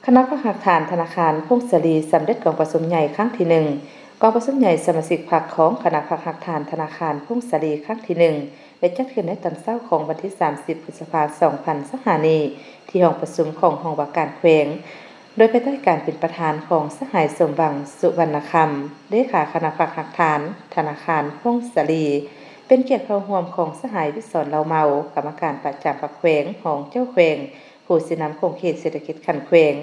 ຄະນະພັກຮາກຖານທະນາຄານຜົ້ງສາລີ ສຳເລັດກອງປະຊຸມໃຫຍ່ຄັ້ງທີໜຶ່ງ. ກອງປະຊຸມໃຫຍ່ສະມາຊິກພັກຂອງຄະນະພັກຮາກຖານທະນາຄານຜົ້ງສາລີຄັ້ງທີໜຶ່ງ ໄດ້ຈັດຂຶ້ນໃນຕອນເຊົ້າຂອງວັນທີສາມສິບ ພຶດສະພາ ສອງພັນຊາວຫ້ານີ້ ທີ່ຫ້ອງປະຊຸມຂອງຫ້ອງວ່າການແຂວງ ໂດຍພາຍໃຕ້ການເປັນປະທານຂອງສະຫາຍ ສົມຫວັງ ສຸວັນນະຄຳ ເລຂາຄະນະພັກຮາກຖານທະນາຄານຜົ້ງສາລີ, ເປັນກຽດເຂົ້າຮ່ວມຂອງສະຫາຍ ວິສອນ ເລົ່າເມົາ ກຳມະການປະຈຳພັກແຂວງ, ຮອງເຈົ້າແຂວງ, ຜູ້ຊີ້ນຳຂົງເຂດເສດຖະກິດຂັ້ນແຂວງ,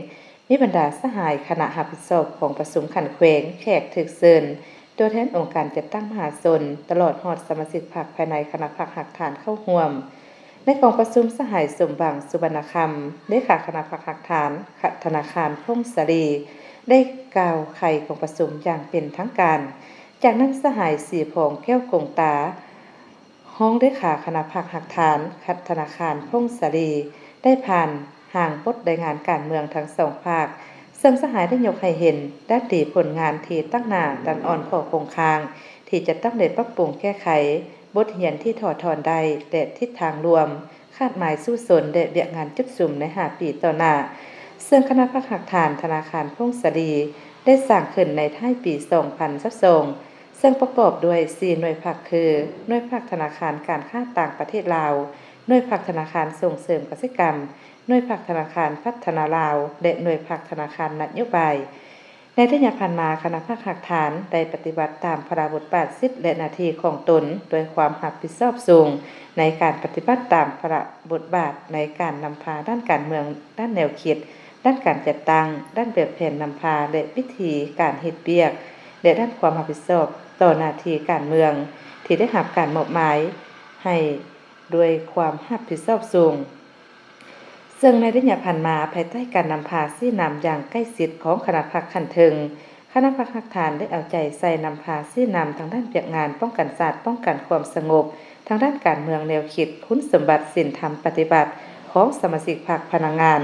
ມີບັນດາສະຫາຍຄະນະຮັບຜິດຊອບກອງປະຊຸມຂັ້ນແຂວງ, ແຂກຖືກເຊີນ, ຕົວແທນອົງການຈັດຕັ້ງມະຫາຊົນ, ຕະຫຼອດຮອດສະມາຊິກພັກພາຍໃນຄະນະພັກຮາກຖານເຂົ້າຮ່ວມ. ໃນກອງປະຊຸມ, ສະຫາຍ ສົມຫວັງ ສຸວັນນະຄຳ ເລຂາຄະນະພັກຮາກຖານທະນາຄານຜົ້ງສາລີ ໄດ້ກ່າວໄຂກອງປະຊຸມຢ່າງເປັນທາງການ. ຈາກນັ້ນ, ສະຫາຍ ສີພອງ ແກ້ວກົງຕາ ຮອງເລຂາຄະນະພັກຮາກຖານທະນາຄານຜົ້ງສາລີ ໄດ້ຜ່ານຮ່າງບົດລາຍງານການເມືອງທັງສອງພາກ, ເຊິ່ງສະຫາຍໄດ້ຍົກໃຫ້ເຫັນດ້ານດີຜົນງານທີ່ຕັ້ງໜ້າ, ດ້ານອ່ອນຂໍ້ຄົງຄ້າງທີ່ຈະຕ້ອງໄດ້ປັບປຸງແກ້ໄຂ, ບົດຮຽນທີ່ຖອດຖອນໄດ້ ແລະ ທິດທາງລວມ, ຄາດໝາຍສູ້ຊົນ ແລະ ວຽກງານຈຸດສຸມໃນຫ້າປີຕໍ່ໜ້າ, ເຊິ່ງຄະນະພັກຮາກຖານທະນາຄານຜົ້ງສາລີ ໄດ້ສ້າງຂຶ້ນໃນທ້າຍປີສອງພັນຊາວສອງ ເຊິ່ງປະກອບດ້ວຍສີ່ໜ່ວຍພັກຄື ໜ່ວຍພັກທະນາຄານການຄ້າຕ່າງປະເທດລາວ, ໜ່ວຍພັກທະນາຄານສົ່ງເສີມກະສິກຳ, ໜ່ວຍພັກທະນາຄານພັດທະນາລາວ ແລະ ໜ່ວຍພັກທະນາຄານນະໂຍບາຍ. ໃນໄລຍະຜ່ານມາ, ຄະນະພັກຮາກຖານໄດ້ປະຕິບັດຕາມພາລະບົດບາດ, ສິດ ແລະ ໜ້າທີ່ຂອງຕົນດ້ວຍຄວາມຮັບຜິດຊອບສູງ ໃນການປະຕິບັດຕາມພາລະບົດບາດໃນການນຳພາດ້ານການເມືອງ, ດ້ານແນວຄິດ, ດ້ານການຈັດຕັ້ງ, ດ້ານແບບແຜນນຳພາ ແລະ ວິທີການເຮັດວຽກ ແລະ ດ້ານຄວາມຮັບຜິດຊອບຕໍ່ໜ້າທີ່ການເມືອງທີ່ໄດ້ຮັບການມອບໝາຍໃຫ້ດ້ວຍຄວາມຮັບຜິດຊອບສູງ. ເຊິ່ງໃນໄລຍະຜ່ານມາ, ພາຍໃຕ້ການນຳພາຊີ້ນຳຢ່າງໃກ້ຊິດຂອງຄະນະພັກຂັ້ນເທິງ, ຄະນະພັກຮາກຖານໄດ້ເອົາໃຈໃສ່ນຳພາຊີ້ນຳທາງດ້ານວຽກງານປ້ອງກັນຊາດ, ປ້ອງກັນຄວາມສະຫງົບ, ທາງດ້ານການເມືອງ, ແນວຄິດ, ຄຸນສົມບັດ, ສິນທຳປະຕິບັດຂອງສະມາຊິກພັກ, ພະນັກງານ,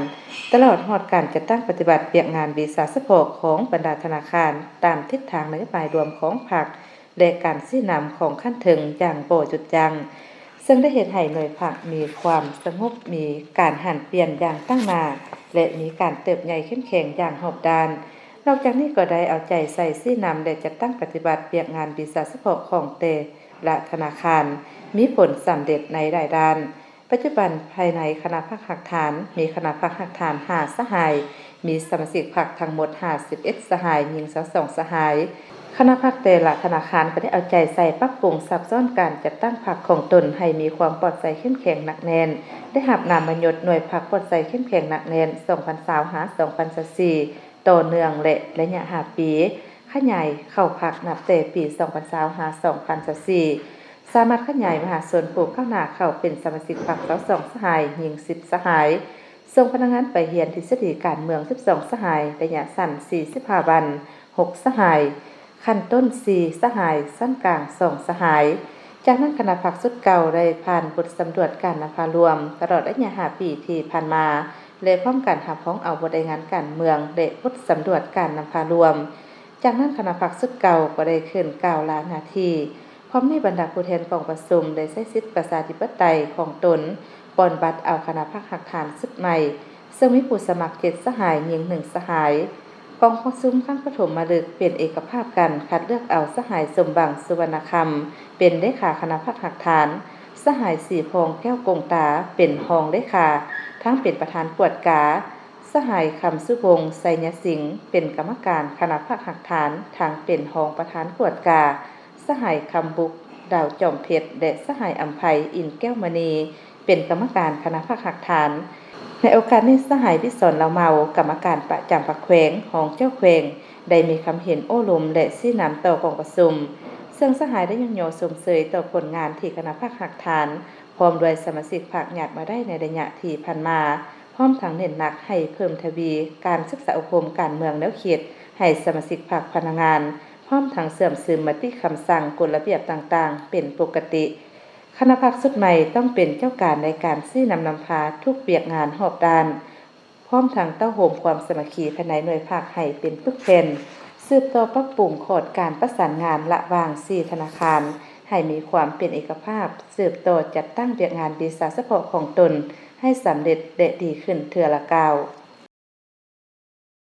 ຕະຫຼອດຮອດການຈັດຕັ້ງປະຕິບັດວຽກງານວິຊາສະເພາະຂອງບັນດາທະນາຄານ ຕາມທິດທາງນະໂຍບາຍລວມຂອງພັກ ແລະ ການຊີ້ນຳຂອງຂັ້ນເທິງຢ່າງບໍ່ຢຸດຢັ້ງ, ເຊິ່ງໄດ້ເຮັດໃຫ້ໜ່ວຍພັກມີຄວາມສະຫງົບ, ມີການຫັນປ່ຽນຢ່າງຕັ້ງໜ້າ ແລະ ມີການເຕີບໃຫຍ່ເຂັ້ມແຂງຢ່າງຮອບດ້ານ. ນອກຈາກນີ້ກໍໄດ້ເອົາໃຈໃສ່ຊີ້ນຳ ແລະ ຈັດຕັ້ງປະຕິບັດວຽກງານວິຊາສະເພາະຂອງແຕ່ລະທະນາຄານ ມີຜົນສຳເລັດໃນຫຼາຍດ້ານ. ປັດຈຸບັນ, ພາຍໃນຄະນະພັກຮາກຖານ ມີຄະນະພັກຮາກຖານຫ້າສະຫາຍ, ມີສະມາຊິກພັກທັງໝົດຫ້າສິບເອັດສະຫາຍ, ຍິງຊາວສອງສະຫາຍ. ຄະນະພັກແຕ່ລະທະນາຄານກໍໄດ້ເອົາໃຈໃສ່ປັບປຸງຊັບຊ້ອນການຈັດຕັ້ງພັກຂອງຕົນໃຫ້ມີຄວາມປອດໃສເຂັ້ມແຂງໜັກແໜ້ນ, ໄດ້ຮັບນາມມະຍົດໜ່ວຍພັກປອດໃສເຂັ້ມແຂງໜັກແໜ້ນ ສອງພັນຊາວຫ້າ ສອງພັນຊາວສີ່ ຕໍ່ເນື່ອງ ແລະ ໄລຍະຫ້າປີ, ຂະຫຍາຍເຂົ້າພັກນັບແຕ່ປີສອງພັນຊາວຫ້າ ສອງພັນຊາວສີ່ ສາມາດຂະຫຍາຍມະຫາຊົນຜູ້ກ້າວໜ້າເຂົ້າເປັນສະມາຊິກພັກຊາວສອງສະຫາຍ, ຍິງສິບສະຫາຍ, ສົ່ງພະນັກງານໄປຮຽນທິດສະດີການເມືອງສິບສອງສະຫາຍ, ໄລຍະສັ້ນສີ່ສິບຫ້າວັນ ຫົກສະຫາຍ, ຂັ້ນຕົ້ນສີ່ສະຫາຍ, ຊັ້ນກາງສອງສະຫາຍ. ຈາກນັ້ນຄະນະພັກຊຸດເກົ່າໄດ້ຜ່ານບົດສຳຫຼວດການນຳພາລວມຕະຫຼອດໄລຍະຫ້າປີທີ່ຜ່ານມາ ແລະ ພ້ອມກັນຮັບຮອງເອົາບົດລາຍງານການເມືອງ ແລະ ບົດສຳຫຼວດການນຳພາລວມ. ຈາກນັ້ນຄະນະພັກຊຸດເກົ່າກໍໄດ້ຂຶ້ນກ່າວລາໜ້າທີ່. ພ້ອມນີ້ບັນດາຜູ້ແທນກອງປະຊຸມໄດ້ໃຊ້ສິດປະຊາທິປະໄຕຂອງຕົນ ປ່ອນບັດເອົາຄະນະພັກຮາກຖານຊຸດໃໝ່, ເຊິ່ງມີຜູ້ສະໝັກເຈັດສະຫາຍ, ຍິງໜຶ່ງສະຫາຍ. ກອງປະຊຸມຄັ້ງປະຖົມມະລຶກເປັນເອກະພາບກັນຄັດເລືອກເອົາສະຫາຍ ສົມຫວັງ ສຸວັນນະຄຳ ເປັນເລຂາຄະນະພັກຮາກຖານ, ສະຫາຍ ສີພອງ ແກ້ວກົງຕາ ເປັນຮອງເລຂາ, ທັງເປັນປະທານກວດກາ, ສະຫາຍ ຄຳສຸວົງ ໄຊຍະສິງ ເປັນກຳມະການຄະນະພັກຮາກຖານ, ທັງເປັນຮອງປະທານກວດກາ, ສະຫາຍ ຄຳບຸກ ດາວຈອມເພັດ ແລະ ສະຫາຍ ອຳໄພ ອິນແກ້ວມະນີ ເປັນກຳມະການຄະນະພັກຮາກຖານ. ໃນໂອກາດນີ້, ສະຫາຍ ວິສອນ ເລົ່າເມົາ ກຳມະການປະຈຳພັກແຂວງ, ຮອງເຈົ້າແຂວງ ໄດ້ມີຄຳເຫັນໂອ້ລົມ ແລະ ຊີ້ນຳຕໍ່ກອງປະຊຸມ, ເຊິ່ງສະຫາຍໄດ້ຍ້ອງຍໍຊົມເຊີຍຕໍ່ຜົນງານທີ່ຄະນະພັກຮາກຖານ ພ້ອມດ້ວຍສະມາຊິກພັກຍາດມາໄດ້ໃນໄລຍະທີ່ຜ່ານມາ, ພ້ອມທັງເນັ້ນໜັກໃຫ້ເພີ່ມທະວີການສຶກສາອົບຮົມການເມືອງແນວຄິດໃຫ້ສະມາຊິກພັກ, ພະນັກງານ, ພ້ອມທັງເຊື່ອມຊຶມມະຕິຄຳສັ່ງ, ກົດລະບຽບຕ່າງໆເປັນປົກກະຕິ. ຄະນະພັກຊຸດໃໝ່ຕ້ອງເປັນເຈົ້າການໃນການຊີ້ນຳນຳພາທຸກວຽກງານຮອບດ້ານ, ພ້ອມທັງເຕົ້າໂຮມຄວາມສາມັກຄີພາຍໃນໜ່ວຍພັກໃຫ້ເປັນປຶກແຜ່ນ, ສືບຕໍ່ປັບປຸງຂອດການປະສານງານລະຫວ່າງສີ່ທະນາຄານໃຫ້ມີຄວາມເປັນເອກະພາບ, ສືບຕໍ່ຈັດຕັ້ງວຽກງານວິຊາສະເພາະຂອງຕົນໃຫ້ສຳເລັດ ແລະ ດີຂຶ້ນເທື່ອລະກ້າວ.